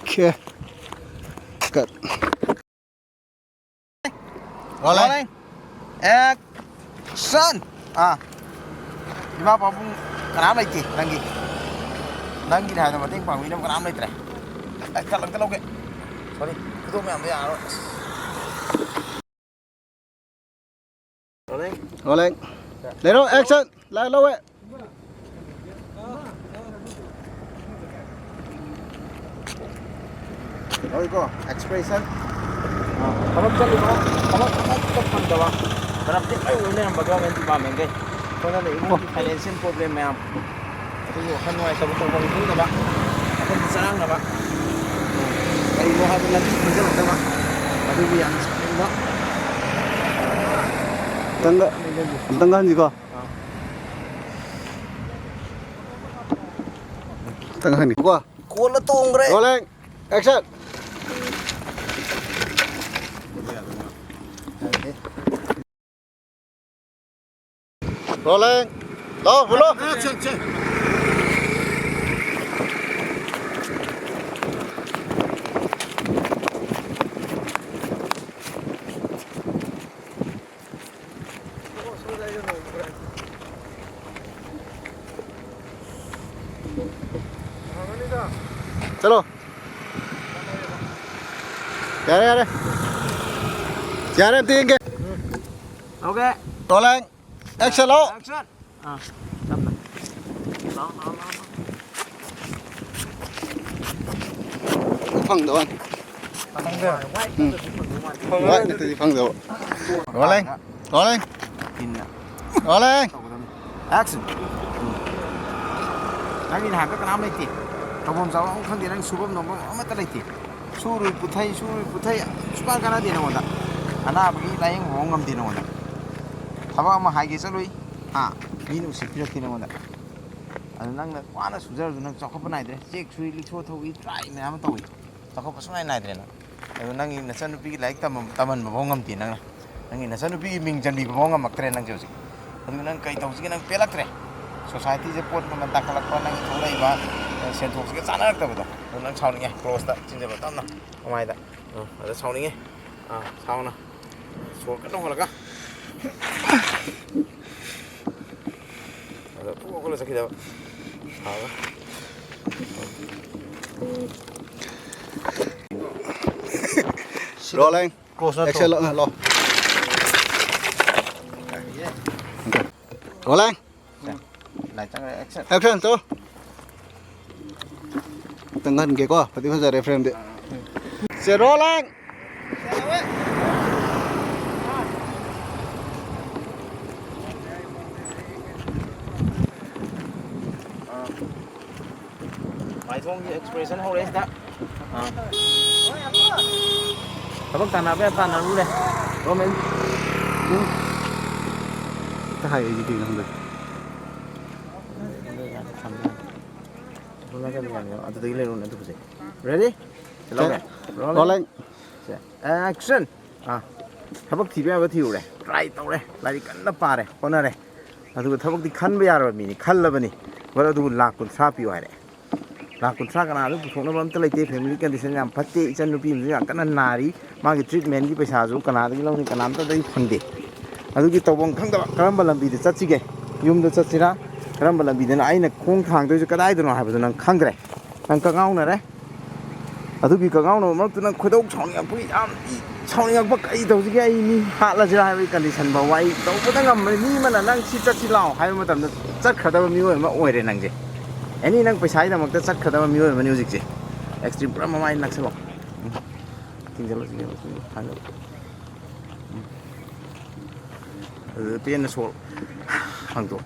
Okay. Cut. Rolling. Rolling. Action. ꯑꯥ, ꯏꯃꯥ ꯄꯥꯕꯨꯡ ꯀꯅꯥꯝ ꯂꯩꯇꯦ ꯅꯪꯒꯤ? ꯅꯪꯒꯤꯅꯦ ꯍꯥꯏꯅ ꯃꯇꯦꯡ ꯄꯥꯡꯕꯤꯅꯕ ꯀꯅꯥꯝ ꯂꯩꯇ꯭ꯔꯦ? ꯑꯩ ꯀꯠ ꯑꯝꯇ ꯂꯧꯒꯦ꯫ Sorry, ꯈꯨꯗꯣꯞ ꯃꯌꯥꯝꯗꯣ ꯌꯥꯔꯔꯣꯏ꯫ Rolling. Rolling. ꯂꯩꯔꯣ, action. ꯂꯥꯏ ꯂꯧꯋꯦ꯫ ꯂꯧꯏꯀꯣ, expression꯫ ꯑꯥ, ꯊꯕꯛ ꯆꯠꯂꯤꯕ, ꯊꯕꯛ ꯑꯃꯠꯇ ꯐꯪꯗꯕ, ꯇꯔꯞꯇꯤ ꯂꯣꯏ ꯑꯣꯏ ꯂꯩꯔꯝꯕ government departmentꯈꯩ꯫ ꯑꯩꯈꯣꯏꯅ ꯂꯩ ꯏꯃꯨꯡꯒꯤ financial problem ꯃꯌꯥꯝ, ꯑꯗꯨꯒꯤ ꯋꯥꯈꯜ ꯅꯨꯡꯉꯥꯏꯇꯕ, ꯇꯧꯐꯝ ꯈꯪꯗꯕ, ꯋꯥꯈꯜ ꯆꯔꯥꯡꯅꯕ, ꯀꯔꯤꯅꯣ ꯍꯥꯏꯕ ꯂꯝꯕꯤ ꯈꯪꯖꯤꯜꯂꯛꯇꯕ, ꯑꯗꯨꯒꯤ ꯌꯥꯝ ꯁꯥꯎꯅꯤꯡꯕ꯫ ꯑꯝꯇꯪꯒ, ꯑꯝꯇꯪꯒ ꯍꯟꯁꯤꯀꯣ꯫ ꯑꯝꯇꯪꯒ ꯍꯟꯈꯤꯀꯣ꯫ ꯀꯣꯟꯅ ꯇꯣꯡꯈ꯭ꯔꯦ꯫ Rolling, action. Rolling. ꯂꯥꯎ, ꯍꯨꯜꯂꯣ꯫ ꯆꯠꯂꯣ꯫ ꯌꯥꯔꯦ, ꯌꯥꯔꯦ꯫ ꯌꯥꯔꯦ, ꯑꯝꯇ ꯌꯦꯡꯒꯦ꯫ Okay. Rolling. Action, ꯂꯥꯎ꯫ Action. ꯑꯥ, ꯇꯞꯅ꯫ ꯐꯪꯗꯕ ꯋꯥꯅꯤ꯫ ꯐꯪꯗꯦ? ꯎꯝ꯫ White ꯅꯠꯇ꯭ꯔꯗꯤ ꯐꯪꯗꯕ꯫ Rolling. Rolling. ꯇꯤꯟꯅ Rolling. ꯇꯧꯒꯗꯕꯅꯤ꯫ Action. ꯎꯝ꯫ ꯅꯪꯒꯤꯅꯦ ꯍꯥꯏꯕ ꯀꯅꯥꯝ ꯂꯩꯇꯦ꯫ ꯇꯧꯐꯝ ꯆꯥꯐꯝ ꯑꯃ ꯈꯪꯗꯦ꯫ ꯅꯪ ꯁꯨꯐꯝ ꯅꯣꯝꯐꯝ ꯑꯃꯠꯇ ꯂꯩꯇꯦ꯫ ꯁꯨꯔꯨꯏ ꯄꯨꯊꯩ, ꯁꯨꯔꯨꯏ ꯄꯨꯊꯩ, ꯁꯨꯡꯀꯥꯟ ꯀꯥꯟꯅꯗꯦ ꯅꯉꯣꯟꯗ꯫ ꯑꯅꯥꯕꯒꯤ ꯂꯥꯌꯦꯡꯕ ꯐꯥꯎ ꯉꯝꯗꯦ ꯅꯉꯣꯟꯗ꯫ ꯊꯕꯛ ꯑꯃ ꯍꯥꯏꯒꯦ ꯆꯠꯂꯨꯏ, ꯍꯥ? ꯃꯤꯅ ꯎꯁꯤꯠꯄꯤꯔꯛꯇꯦ ꯅꯉꯣꯟꯗ꯫ ꯑꯗꯨ ꯅꯪꯅ ꯋꯥꯅ ꯁꯨꯖꯔꯁꯨ ꯅꯪ ꯆꯥꯎꯈꯠꯄ ꯅꯥꯏꯗ꯭ꯔꯦ꯫ ꯆꯦꯛ ꯁꯨꯏ, ꯂꯤꯛꯁꯣ ꯊꯧꯏ, try ꯃꯌꯥꯝ ꯑꯃ ꯇꯧꯏ꯫ ꯆꯥꯎꯈꯠꯄ ꯁꯨꯡꯅꯥꯏ ꯅꯥꯏꯗ꯭ꯔꯦ ꯅꯪ꯫ ꯑꯗꯨ ꯅꯪꯒꯤ ꯅꯆꯟꯅꯨꯄꯤꯒꯤ ꯂꯥꯏꯔꯤꯛ ꯇꯝꯕ-, ꯇꯝꯍꯟꯕ ꯐꯥꯎ ꯉꯝꯗꯦ ꯅꯪꯅ꯫ ꯅꯪꯒꯤ ꯅꯆꯟꯅꯨꯄꯤꯒꯤ ꯃꯤꯡ ꯆꯟꯕꯤꯕ ꯐꯥꯎ ꯉꯝꯃꯛꯇ꯭ꯔꯦ ꯅꯪꯁꯦ ꯍꯧꯖꯤꯛ꯫ ꯑꯗꯨ ꯅꯪ ꯀꯔꯤ ꯇꯧꯁꯤꯒꯦ? ꯅꯪ ꯄꯦꯜꯂꯛꯇ꯭ꯔꯦ꯫ Societyꯁꯦ ꯄꯣꯠ ꯃꯃꯜ ꯇꯥꯡꯈꯠꯂꯛꯄ, ꯅꯪꯒꯤ ꯊꯣꯛꯂꯛꯏꯕ ꯁꯦꯟꯊꯣꯛꯁꯤꯒ ꯆꯥꯟꯅꯔꯛꯇꯕꯗꯣ꯫ ꯑꯗꯨ ꯅꯪ ꯁꯥꯎꯅꯤꯡꯉꯦ, ꯀ꯭ꯂꯣꯁꯇ ꯆꯤꯟꯁꯤꯜꯂꯣ ꯇꯞꯅ꯫ ꯃꯃꯥꯏꯗ꯫ ꯑ, ꯑꯗ ꯁꯥꯎꯅꯤꯡꯉꯦ꯫ ꯑ, ꯁꯥꯎꯅ꯫ ꯁꯣꯔ ꯀꯟꯅ ꯍꯣꯜꯂꯒ꯫ ꯑꯗ ꯄꯨ ꯍꯧꯒꯠꯂ ꯆꯠꯈꯤꯗꯕ꯫ ꯁꯥꯎꯔꯒ꯫ Rolling. Close ꯅꯠꯇ꯭ꯔꯣ? Action ꯂꯣ, ꯂꯣ꯫ Rolling. ꯂꯥꯏ ꯆꯪꯈ꯭ꯔꯦ, action. Action two. ꯑꯝꯇ ꯉꯟꯒꯦꯀꯣ, ꯐꯗꯤ ꯐꯖꯔꯦ frameꯗꯤ꯫ ꯁꯦ, rolling꯫ ꯃꯥꯏꯊꯣꯡꯒꯤ expression ꯍꯧꯔꯛꯑꯦ ꯁꯤꯗ꯫ ꯑꯥ꯫ ꯊꯕꯛ ꯇꯥꯟꯅꯕ ꯌꯥꯝ ꯇꯥꯟꯅꯔꯨꯔꯦ꯫ ꯒꯣꯔꯃꯦꯟ꯫ ꯎꯝ꯫ ꯍꯦꯛꯇ ꯍꯥꯏ ꯑꯩꯗꯤ ꯀꯩꯅꯣ ꯈꯪꯗꯦ꯫ ꯑꯗꯨꯗꯒꯤ ꯂꯩꯔꯨꯅꯦ ꯑꯗꯨ ꯐꯖꯩ꯫ Ready? ꯆꯠꯂꯧꯔꯦ꯫ Rolling꯫ Rolling꯫ ꯁꯦ, action! ꯑꯥ, ꯊꯕꯛ ꯊꯤꯕ ꯌꯥꯕ ꯊꯤꯔꯨꯔꯦ, try ꯇꯧꯔꯦ, ꯂꯥꯏꯔꯤꯛ ꯀꯟꯅ ꯄꯥꯔꯦ, ꯍꯣꯠꯅꯔꯦ꯫ ꯑꯗꯨꯒ ꯊꯕꯛꯇꯤ ꯈꯟꯕ ꯌꯥꯔꯕ ꯃꯤꯅꯤ, ꯈꯜꯂꯕꯅꯤ꯫ But ꯑꯗꯨꯕꯨ ꯂꯥꯛ ꯀꯨꯟꯊ꯭ꯔꯥ ꯄꯤꯌꯨ ꯍꯥꯏꯔꯦ꯫ ꯂꯥꯛ ꯀꯨꯟꯊ꯭ꯔꯥ ꯀꯅꯥꯗ ꯄꯨꯊꯣꯛꯅꯕ ꯑꯝꯇ ꯂꯩꯇꯦ, family condition ꯌꯥꯝ ꯐꯠꯇꯦ, ꯏꯆꯟ ꯅꯨꯄꯤ ꯑꯃꯁꯨ ꯌꯥꯝ ꯀꯟꯅ ꯅꯥꯔꯤ, ꯃꯥꯒꯤ treatmentꯀꯤ ꯄꯩꯁꯥꯁꯨ ꯀꯅꯥꯗꯒꯤ ꯂꯧꯅꯤ, ꯀꯅꯥꯝꯇꯗꯒꯤ ꯐꯪꯗꯦ꯫ ꯑꯗꯨꯒꯤ ꯇꯧꯐꯝ ꯈꯪꯗꯕ, ꯀꯔꯝꯕ ꯂꯝꯕꯤꯗ ꯆꯠꯁꯤꯒꯦ? ꯌꯨꯝꯗ ꯆꯠꯁꯤꯔꯥ? ꯀꯔꯝꯕ ꯂꯝꯕꯤꯗꯅ ꯑꯩꯅ ꯈꯣꯡ ꯊꯥꯡꯗꯣꯏꯁꯦ ꯀꯗꯥꯏꯗꯅꯣ ꯍꯥꯏꯕꯗꯨ ꯅꯪ ꯈꯪꯗ꯭ꯔꯦ꯫ ꯅꯪ ꯀꯉꯥꯎꯅꯔꯦ꯫ ꯑꯗꯨꯒꯤ ꯀꯉꯥꯎꯅꯕ ꯃꯔꯛꯇꯨ ꯅꯪ ꯈꯣꯏꯗꯧ ꯁꯥꯎꯅꯤꯡꯉꯛꯄꯒꯤ ꯌꯥꯝ ꯁꯥꯎꯅꯤꯡꯉꯛꯄ, ꯀꯔꯤ ꯇꯧꯁꯤꯒꯦ, ꯑꯩ ꯃꯤ ꯍꯥꯠꯂꯁꯤꯔꯥ ꯍꯥꯏꯕꯒꯤ condition ꯐꯥꯎ ꯑꯩ ꯇꯧꯕꯗ ꯉꯝꯕꯅꯤ꯫ ꯃꯤ ꯑꯃꯅ "ꯅꯪ ꯁꯤ ꯆꯠꯁꯤ ꯂꯥꯛꯑꯣ" ꯍꯥꯏꯕ ꯃꯇꯝꯗ ꯆꯠꯈ꯭ꯔꯗꯕ ꯃꯤꯑꯣꯏ ꯑꯃ ꯑꯣꯏꯔꯦ ꯅꯪꯁꯦ꯫ Any ꯅꯪ ꯄꯩꯁꯥꯒꯤꯗꯃꯛꯇ ꯆꯠꯈ꯭ꯔꯗꯕ ꯃꯤꯑꯣꯏ ꯑꯃꯅꯤ ꯍꯧꯖꯤꯛꯁꯦ꯫ Extreme ꯄꯨꯔꯥ ꯃꯃꯥꯏ ꯅꯛꯁꯜꯂꯣ꯫ ꯎꯝ꯫ ꯊꯤꯡꯖꯤꯜꯂꯣ, ꯊꯤꯡꯖꯤꯜꯂꯣ, ꯊꯤꯡꯖꯤꯜꯂꯣ꯫ ꯊꯥꯡꯖꯜꯂꯣ꯫ ꯎꯝ꯫ ꯑꯗꯨꯗ ꯄꯦꯟꯅ ꯁꯣꯛ ꯍꯥꯡꯗꯣꯛ꯫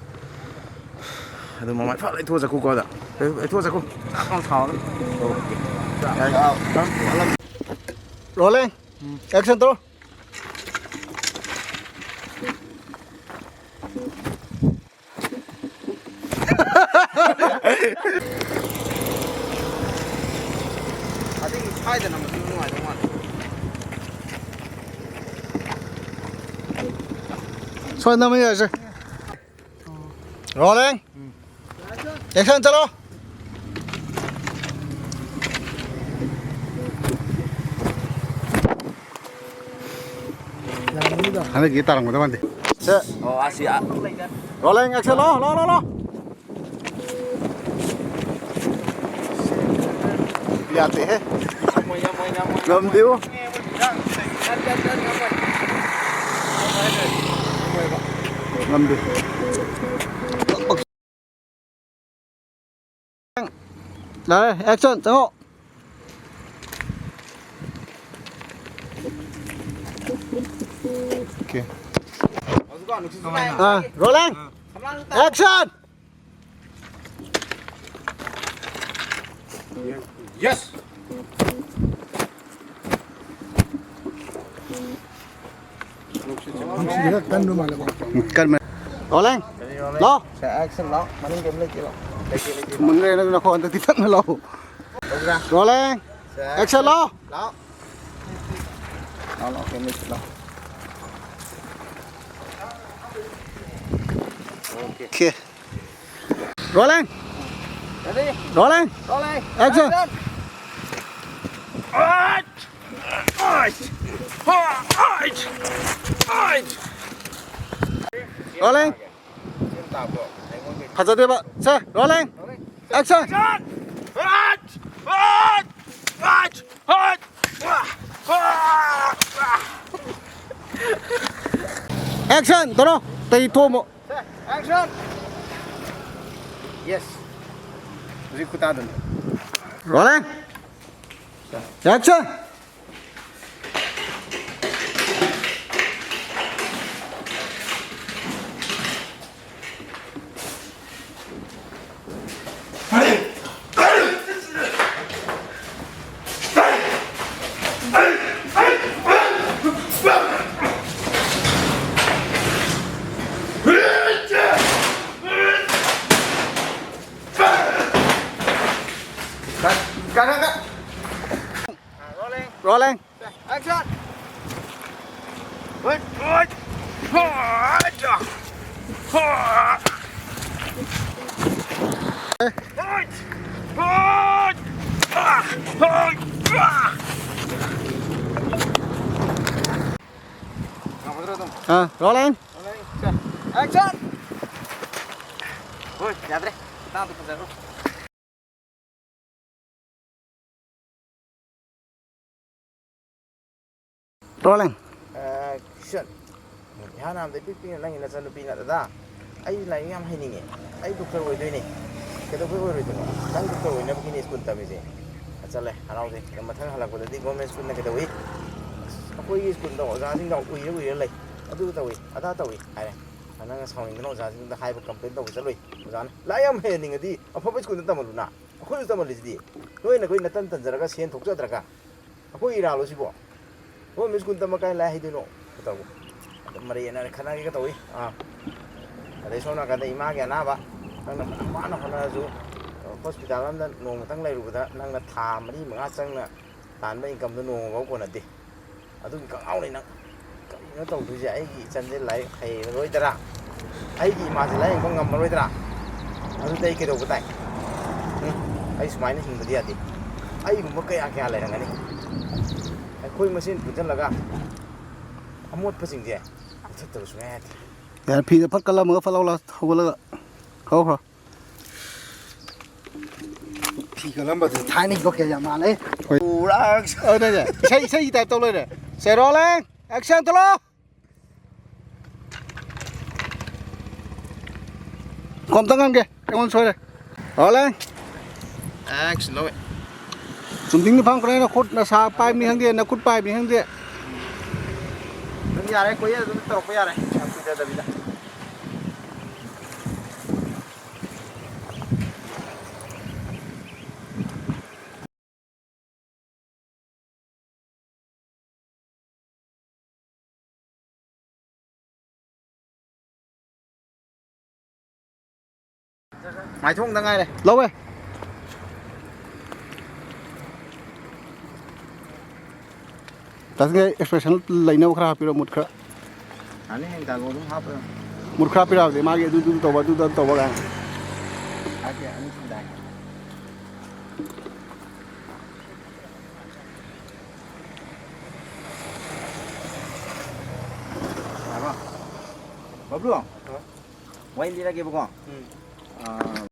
ꯑꯗꯨ ꯃꯃꯥꯏ ꯐꯠ ꯂꯩꯊꯣꯛꯑ ꯆꯠꯈꯣꯀꯣ ꯑꯗ꯫ ꯂꯩꯊꯣꯛꯑ ꯆꯠꯈꯣ꯫ ꯆꯥꯛ ꯂꯥꯎ ꯁꯥꯎꯔꯒ꯫ Okay꯫ ꯌꯥꯔꯦ꯫ Rolling꯫ Action ꯇꯧꯔꯣ꯫ ꯑꯗꯒꯤ ꯁ꯭ꯋꯥꯏꯗꯅ ꯃꯆꯨ ꯅꯨꯡꯉꯥꯏꯗꯧ ꯃꯥꯜꯂꯦ꯫ ꯁ꯭ꯋꯥꯏꯗ ꯅꯝꯃ ꯌꯥꯔꯦꯁꯦ꯫ Rolling꯫ Action ꯆꯠꯂꯣ꯫ ꯍꯟꯗꯛꯀꯤ ꯇꯥꯔꯝꯒꯗꯕ ꯃꯥꯟꯗꯦ꯫ ꯁꯦ꯫ ꯑꯣ, ꯑꯁꯤ, ꯑ, Rolling, action, ꯂꯥꯎ, ꯂꯥꯎ, ꯂꯥꯎ, ꯂꯥꯎ꯫ ꯌꯥꯗꯦꯍꯦ꯫ ꯉꯝꯗꯦꯕꯣ꯫ ꯉꯝꯗꯦ꯫ ꯌꯥꯔꯦ, action, ꯆꯪꯉꯣ꯫ Okay. ꯑꯥ, rolling. Action. Yes. ꯅꯨꯡꯁꯤꯠꯁꯦ ꯈꯔ ꯀꯟꯕ ꯃꯥꯜꯂꯦꯀꯣ꯫ ꯀꯟꯕ꯫ Rolling. ꯂꯥꯎ꯫ Action ꯂꯥꯎ꯫ ꯃꯅꯤꯡ ꯀꯩꯝ ꯂꯩꯇꯦ ꯂꯥꯎ꯫ ꯂꯩꯇꯦ, ꯂꯩꯇꯦ꯫ ꯊꯨꯝꯃꯟꯈ꯭ꯔꯦ ꯅꯪ ꯅꯈꯣꯟ ꯍꯟꯗꯛꯇꯤ ꯇꯞꯅ ꯂꯥꯎ꯫ ꯇꯧꯁꯤꯔꯥ? Rolling. Action ꯂꯥꯎ꯫ ꯂꯥꯎ꯫ ꯂꯥꯎ, ꯂꯥꯎ, ꯀꯩꯝ ꯂꯩꯇꯦ ꯂꯥꯎ꯫ Okay. Okay. Rolling. Ready? Rolling. Rolling. Action. Action. Rolling. ꯐꯖꯗꯦꯕ꯫ ꯁꯦ, rolling. Action. Action ꯇꯧꯔꯣ꯫ ꯇꯩ ꯊꯣꯝꯃꯣ꯫ Action. Yes. ꯍꯧꯖꯤꯛ ꯈꯨꯇꯥꯗꯨꯅꯤ꯫ Rolling. Action. Cut, cut, cut, cut. Rolling. Rolling. Action. Wait, wait. ꯑꯥ, rolling. Action. ꯍꯣꯏ, ꯌꯥꯗ꯭ꯔꯦ꯫ ꯈꯨꯗꯥꯡꯗꯣ ꯐꯖꯈ꯭ꯔꯣ꯫ Rolling. Action. ꯏꯍꯥꯟ ꯍꯥꯟꯕꯗ ꯏꯄꯤꯛ ꯄꯤꯛꯅ ꯅꯪꯒꯤ ꯅꯆꯟꯅꯨꯄꯤꯅ, "ꯗꯗꯥ, ꯑꯩ ꯂꯥꯏꯔꯤꯛ ꯌꯥꯝ ꯍꯩꯅꯤꯡꯉꯦ꯫ ꯑꯩ doctor ꯑꯣꯏꯗꯣꯏꯅꯦ꯫" "ꯀꯩꯗꯧꯕꯩ ꯑꯣꯏꯔꯣꯏꯗꯣꯏꯅꯣ? ꯅꯪ doctor ꯑꯣꯏꯅꯕꯒꯤꯅꯦ ꯁ꯭ꯀꯨꯜ ꯇꯝꯃꯤꯁꯦ꯫" ꯆꯠꯂꯦ, ꯍꯔꯥꯎꯖꯩ꯫ ꯑꯗꯣ ꯃꯊꯪ ꯍꯜꯂꯛꯄꯗꯗꯤ government ꯁ꯭ꯀꯨꯜꯅ ꯀꯩꯗꯧꯏ? ꯑꯁ, ꯑꯩꯈꯣꯏꯒꯤ ꯁ꯭ꯀꯨꯜꯗꯣ ꯑꯣꯖꯥꯁꯤꯡꯗꯣ ꯎꯏꯔ ꯎꯏꯔ ꯂꯩ꯫ "ꯑꯗꯨ ꯇꯧꯏ, ꯑꯗꯥ ꯇꯧꯏ" ꯍꯥꯏꯔꯦ꯫ ꯅꯪꯅ ꯁꯥꯎꯅꯤꯡꯗꯅ ꯑꯣꯖꯥꯁꯤꯡꯗ ꯍꯥꯏꯕ, complain ꯇꯧꯕ ꯆꯠꯂꯨꯏ꯫ ꯑꯣꯖꯥꯅ, "ꯂꯥꯏꯔꯤꯛ ꯌꯥꯝ ꯍꯩꯍꯟꯅꯤꯡꯉꯗꯤ ꯑꯐꯕ ꯁ꯭ꯀꯨꯜꯗ ꯇꯝꯍꯜꯂꯨꯅ꯫ ꯑꯩꯈꯣꯏꯁꯨ ꯇꯝꯍꯜꯂꯤꯁꯤꯗꯤ꯫ ꯅꯣꯏꯅ ꯑꯩꯈꯣꯏ ꯅꯇꯟ ꯇꯟꯖꯔꯒ ꯁꯦꯟ ꯊꯣꯛꯆꯗ꯭ꯔꯒ ꯑꯩꯈꯣꯏ ꯏꯔꯥꯜꯂꯣ ꯁꯤꯕꯣ? ꯒꯣꯔꯃꯦꯟ ꯁ꯭ꯀꯨꯜ ꯇꯝꯃ ꯀꯥꯏ ꯂꯥꯏ ꯍꯩꯗꯣꯏꯅꯣ?" ꯇꯧꯕ꯫ ꯑꯗ ꯃꯔꯩ ꯌꯦꯠꯅꯔꯦ, ꯈꯠꯅꯒꯦꯒ ꯇꯧꯏ꯫ ꯑꯥ꯫ ꯑꯗꯩ ꯁꯣꯝ ꯅꯥꯀꯟꯗ ꯏꯃꯥꯒꯤ ꯑꯅꯥꯕ, ꯅꯪꯅ ꯐꯅ ꯋꯥꯅ ꯍꯣꯠꯅꯔꯁꯨ, ꯍꯣꯁꯄꯤꯇꯥꯜ ꯑꯃꯗ ꯅꯣꯡꯃꯇꯪ ꯂꯩꯔꯨꯕꯗ ꯅꯪꯅ ꯊꯥ ꯃꯔꯤ ꯃꯉꯥ ꯆꯪꯅ ꯇꯥꯟꯕ ꯏꯟꯀꯝꯗꯣ ꯅꯣꯡꯃꯐꯥꯎ ꯀꯣꯟꯅꯗꯦ꯫ ꯑꯗꯨꯒꯤ ꯀꯉꯥꯎꯅꯤ ꯅꯪ꯫ ꯀꯔꯤꯅꯣ ꯇꯧꯗꯣꯏꯁꯦ? ꯑꯩꯒꯤ ꯏꯆꯟꯁꯦ ꯂꯥꯏꯔꯤꯛ ꯍꯩꯔꯔꯣꯏꯗ꯭ꯔꯥ? ꯑꯩꯒꯤ ꯏꯃꯥꯁꯦ ꯂꯥꯏꯌꯦꯡꯕ ꯉꯝꯃꯔꯣꯏꯗ꯭ꯔꯥ? ꯑꯗꯨꯗꯤ ꯑꯩ ꯀꯩꯗꯧꯕ ꯇꯥꯏ? ꯎꯝ? ꯑꯩ ꯁꯨꯃꯥꯏꯅ ꯍꯤꯡꯕꯗꯤ ꯌꯥꯗꯦ꯫ ꯑꯩꯒꯨꯝꯕ ꯀꯌꯥ ꯀꯌꯥ ꯂꯩꯔꯝꯒꯅꯤ? ꯑꯩꯈꯣꯏ ꯃꯁꯦꯟ ꯄꯨꯟꯁꯤꯜꯂꯒ ꯑꯃꯣꯠꯄꯁꯤꯡꯁꯦ ꯃꯨꯊꯠꯇꯕ ꯁꯨꯡꯌꯥ ꯌꯥꯗꯦ꯫ ꯌꯥꯔꯦ, ꯐꯤꯗ ꯐꯠ ꯀꯜꯂꯝꯃꯒ ꯐꯠ ꯂꯥꯎ ꯂꯥꯎ ꯍꯧꯒꯠꯂꯒ ꯍꯧꯈ꯭ꯔꯣ꯫ ꯐꯤ ꯀꯜꯂꯝꯕꯗꯨ ꯊꯥꯏꯅꯒꯤ ꯂꯣꯀꯦꯜ ꯌꯥꯝ ꯃꯥꯜꯂꯦ꯫ ꯍꯣꯏ꯫ ꯄꯨꯔꯥ ꯑꯗꯨꯅꯦ, ꯏꯁꯩ, ꯏꯁꯩꯒꯤ type ꯇꯧ ꯂꯩꯔꯦ꯫ ꯁꯦ, rolling, action, ꯊꯣꯛꯂꯛꯑꯣ꯫ ꯀꯣꯝꯇ ꯉꯝꯒꯦ, ꯑꯩꯉꯣꯟꯗ ꯁꯣꯏꯔꯦ꯫ Rolling. Action, ꯂꯧꯋꯦ꯫ ꯆꯨꯝꯗꯤꯡꯗ ꯐꯝꯈ꯭ꯔꯦ, ꯅꯈꯨꯠ ꯅꯁꯥ ꯄꯥꯏꯕꯅꯤ ꯈꯪꯗꯦ, ꯅꯈꯨꯠ ꯄꯥꯏꯕꯅꯤ ꯈꯪꯗꯦ꯫ ꯑꯗꯨꯝ ꯌꯥꯔꯦ, ꯀꯣꯏꯌꯦ ꯑꯗꯨꯝ ꯇꯧꯔꯛꯄ ꯌꯥꯔꯦ, ꯌꯥꯝ ꯀꯨꯏꯗꯗꯕꯤꯗ꯫ ꯃꯥꯏꯊꯣꯡꯗ ꯉꯥꯏꯔꯦ꯫ ꯂꯧꯋꯦ꯫ ꯇꯥꯁꯤꯒꯤ expression ꯂꯩꯅꯕ ꯈꯔ ꯍꯥꯞꯄꯤꯔꯣ, mood ꯈꯔ꯫ ꯑꯅꯤ ꯍꯦꯟ ꯇꯥꯒꯣ ꯑꯗꯨꯝ ꯍꯥꯞꯄ꯫ Mood ꯈꯔ ꯍꯥꯞꯄꯤꯔꯛꯑꯕꯗꯤ ꯃꯥꯒꯤ ꯑꯗꯨ, ꯑꯗꯨ ꯇꯧꯕ, ꯑꯗꯨ, ꯑꯗꯨ ꯇꯧꯕ ꯀꯥꯏꯅ꯫ ꯍꯥꯞꯀꯦ, ꯑꯅꯤ ꯊꯝꯗꯥꯏ꯫ ꯕꯕ꯭ꯂꯨ, ꯋꯥꯔꯤ ꯂꯤꯔꯒꯦꯕꯀꯣ꯫ ꯎꯝ꯫ ꯑꯥ,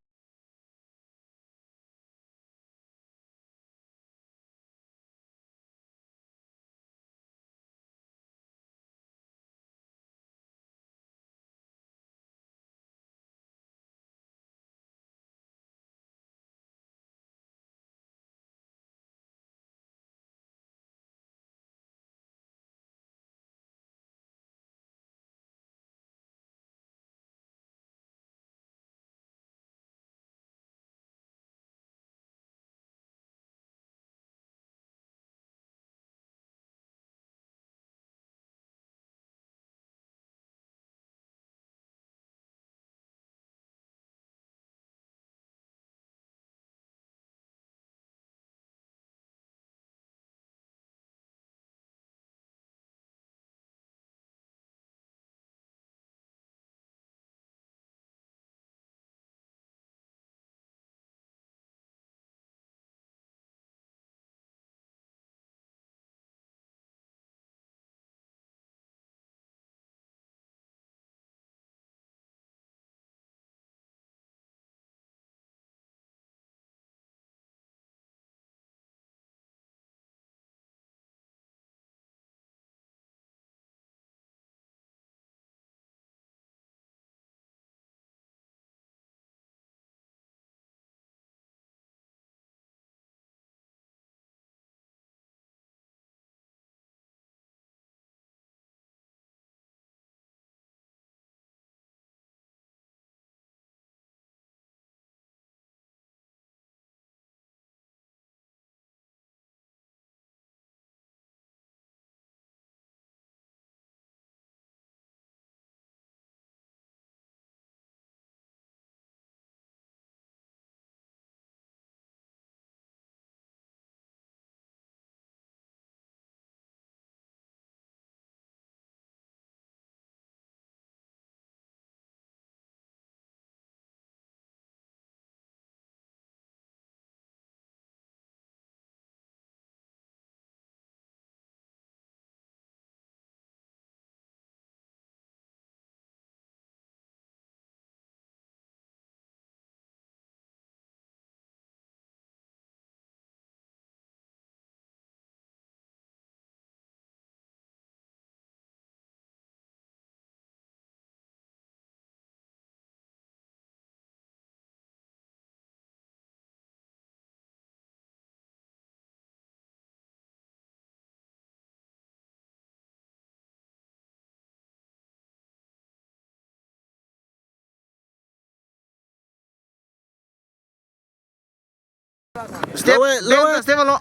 Step, ꯂꯧꯋꯦ, ꯂꯧꯋꯦ꯫ Step hello.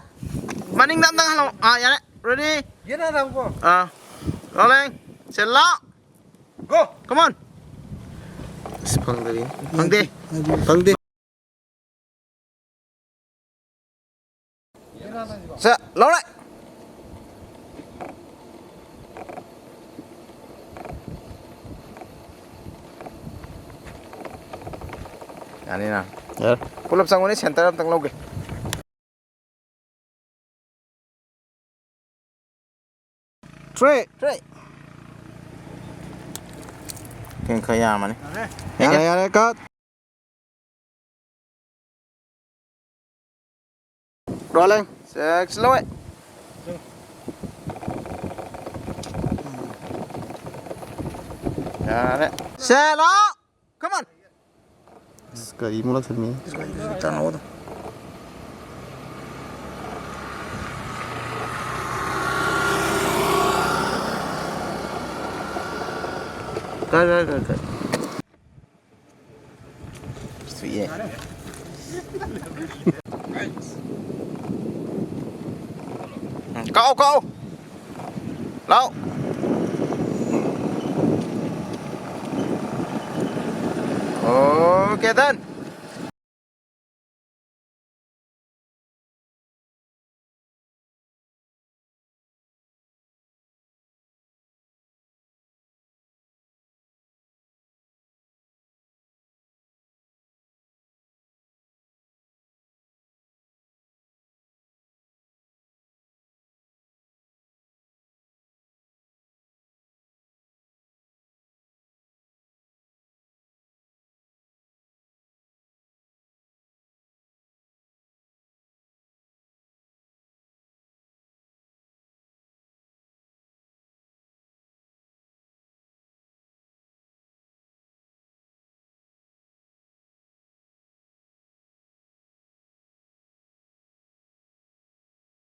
ꯃꯅꯤꯡꯗ ꯑꯝꯇꯪ ꯍꯜꯂꯣ꯫ ꯑꯥ, ꯌꯥꯔꯦ꯫ Ready? ꯌꯦꯅꯥ ꯇꯥꯡꯀꯣ꯫ ꯑꯥ꯫ Rolling꯫ ꯁꯦ, ꯂꯥꯎ꯫ Go꯫ Come on꯫ ꯑꯁ, ꯐꯪꯗꯔꯤ꯫ ꯐꯪꯗꯦ꯫ ꯐꯪꯗꯦ꯫ ꯁꯦ, ꯂꯧꯔꯦ꯫ ꯌꯥꯅꯤꯅ? ꯌꯥꯔꯦ꯫ ꯄꯨꯂꯞ ꯆꯪꯉꯨꯅꯦ, center ꯑꯝꯇꯪ ꯂꯧꯒꯦ꯫ Three꯫ Three꯫ ꯀꯩꯅꯣ ꯈꯔ ꯌꯥꯝꯃꯅꯤ꯫ ꯌꯥꯔꯦ, ꯌꯥꯔꯦ, cut꯫ Rolling꯫ Six, ꯂꯧꯋꯦ꯫ ꯌꯥꯔꯦ꯫ ꯁꯦ, ꯂꯥꯎ꯫ Come on꯫ ꯑꯁ, ꯒꯥꯔꯤ ꯑꯃꯨꯛ ꯂꯥꯛꯁꯟꯃꯤ꯫ ꯇꯥꯟꯅꯧꯑꯣ ꯑꯗꯨꯝ꯫ ꯀꯥꯏ, ꯀꯥꯏ, ꯀꯥꯏ, ꯀꯥꯏ꯫ ꯁꯨꯏꯌꯦ꯫ ꯎꯝ, ꯀꯥꯎ, ꯀꯥꯎ꯫ ꯂꯥꯎ꯫ Okay, done꯫